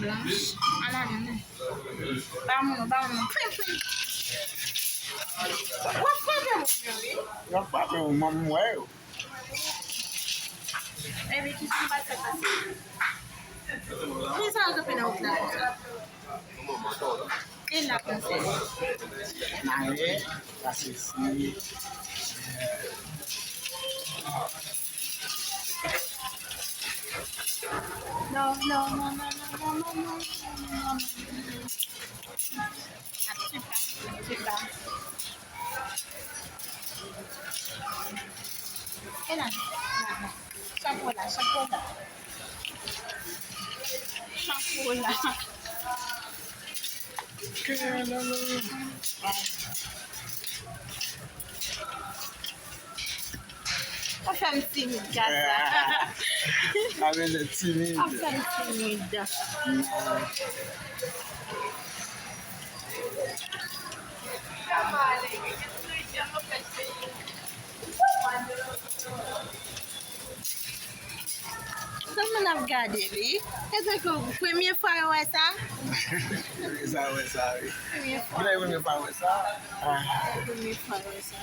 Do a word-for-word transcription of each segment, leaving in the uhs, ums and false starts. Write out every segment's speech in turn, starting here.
Blanch. Ala non, non. Ba moun, ba moun. Prim, prim. W ap frape moun yo, wi. Y ap frape w, mwen, m wè yo. Epi, ki jan w pa fè pase? Poukisa w kanpe nan wout la konsa? E la, princess. Mare, sa se si. Non, non, non. Ap tchita, tchita. E la, la, la. Chapo la, chapo la. Chapo la. Ou fè m timid, gad sa. Pa bezwen timid. Ou fè m timid. Sèlman n ap gade li. Se tankou premye fwa yo wè sa. Premye sa wè sa, wi. Premye fwa. Premye fwa wè sa. Ah. Premye fwa wè sa.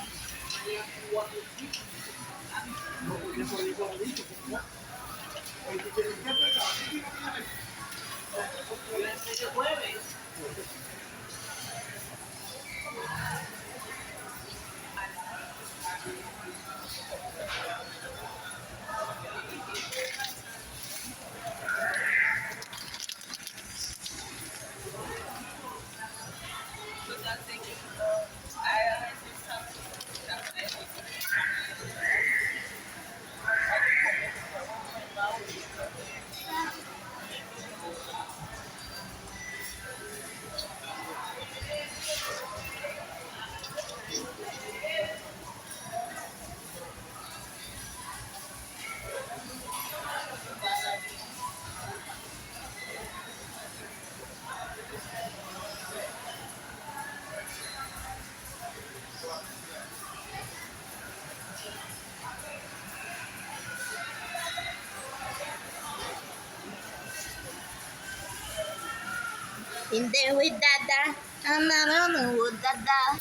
In there with Dada. Ananana with Dada.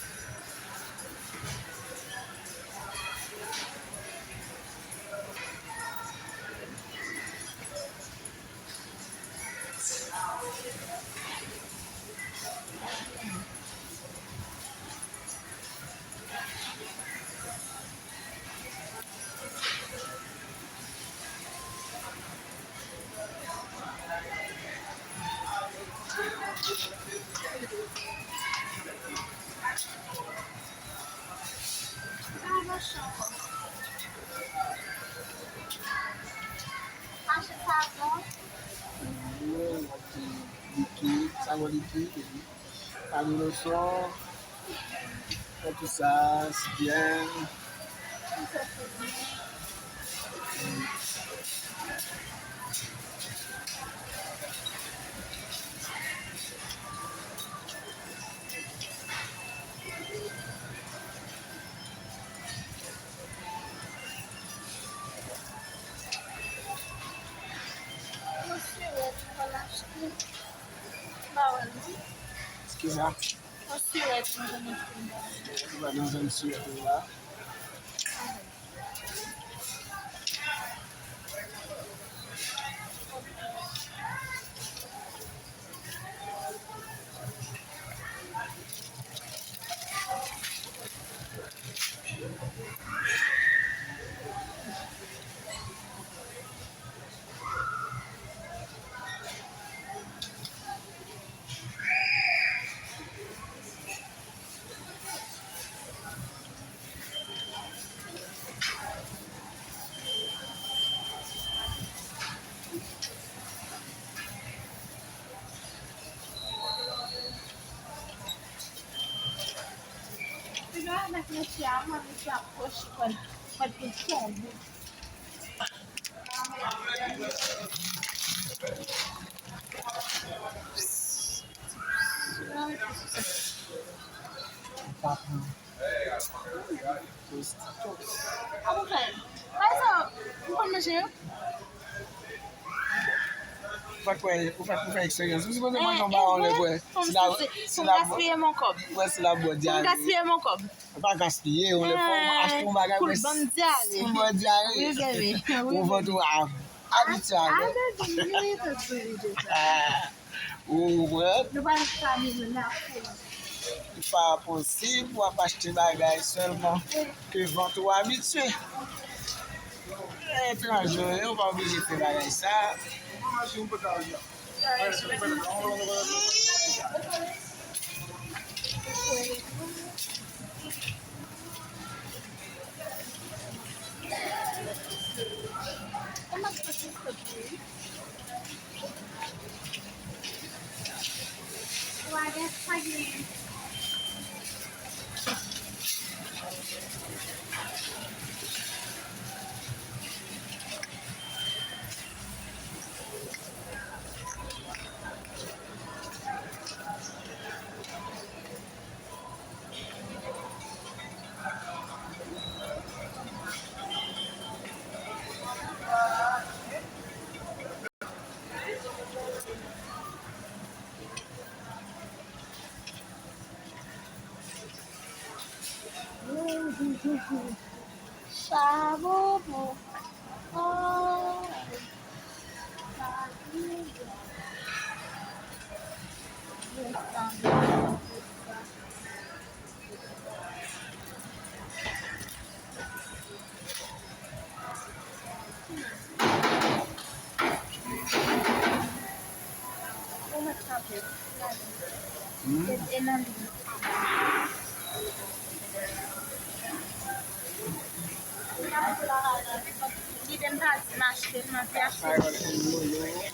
Likid, savon likid, epi pale leson, fè tout sa, si byen. Yon siwèt mwen achte. M pa wè l non. Kisa? Yon siwèt mwen mwen achte. Ou pa gen zanmi siwèt ou la? Piga nèg mesye a, mwen mesye ap kwochi kòl, kòl pou tonbe. Sa pou fè. Sa sa, ou konn manje yo? Ou fèk wè, ou fèk, ou fè eksperyans. Ou sipoze manje yon bawon lè, wè. Si la, si la, gaspiye mon kòb. Wè, si la bwè dyare. Gaspiye mon kòb. Ou pa gaspiye, yon lè fò ou achte yon bagay, wè, pou bwè dyare. Ou vant ou a, abitye avè. Ou konprann? Li pa posib w ap achte bagay sèlman ke vant ou abitye. Etranje, yo pa oblije fè bagay sa. Sa bobo. Oh.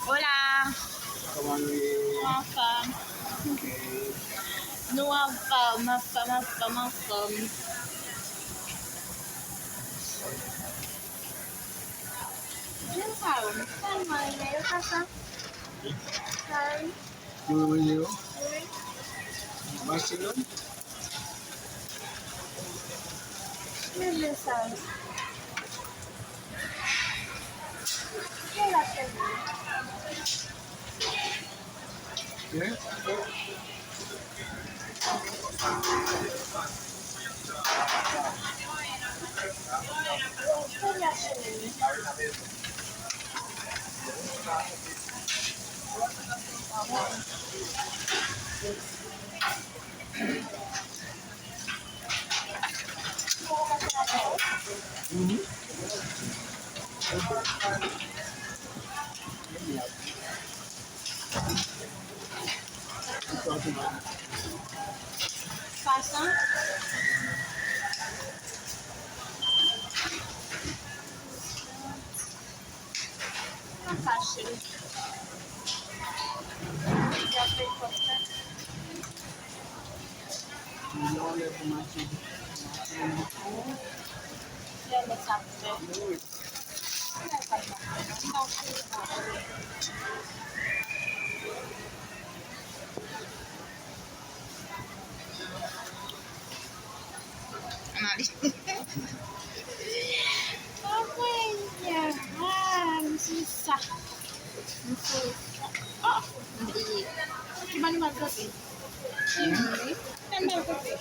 Hola. Kòman nou ye? Nou anfòm. Ok. Nou anfòm, anfòm, anfòm, anfòm. Jen sa yo, m tèlman renmen yo, sa sa. Sa yo. Ou renmen manje yo? Wi. Ou mache yo? Manje sa yo. Yo la tèlman. Fason. Mwen fache. Gade kòk la. Yon lè pou mache. Yon lè sa pou fè. Ann ale. Anmwey, ah, m sou sa. M sou sa. Oh, m bliye. Ki ban nou mal kanpe? Wi. Ann mal kanpe.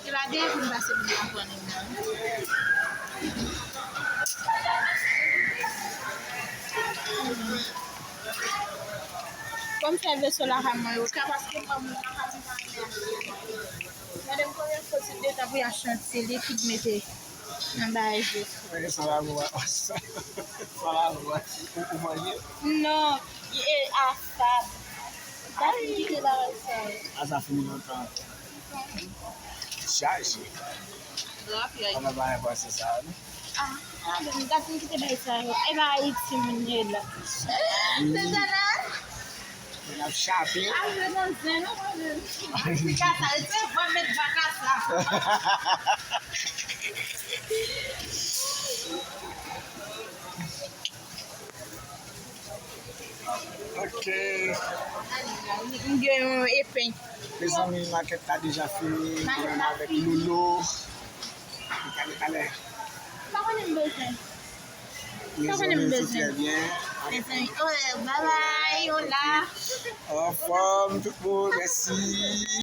E pa deyò pou m pase pou m konprann ou non. Kòm fè veso lakay mwen yo ka, paske mwen menm lakay mwen pa renmen achte. Gade m konbyen fo ti detan pou y achte yon ti likid mete nan bagay je. Mwen gen san labou a, san labou a, ou, ou manje? Non, e afab. Pa fin kite bagay sa yo. A sa fini lontan. Chaje. Rapid. An nan bagay pase sa, wi. Ah, ah, bon, m ta fin kite bagay sa yo. E pa Ayiti moun ye la. Se sa la. N ap chape. Al jwe nan zen, non, mwen menm. Ti kasa, se vwa met vwa kasa. Ok. M gen yon epen. Mezanmi, makèt la deja fini. Makèt la fini. Avèk Lolo. Talè, talè. Pa konnen m bezwen. Mezanmi, se trè byen. Mezanmi, oh, bye bye, hola. Anfòm, tout moun, mèsi.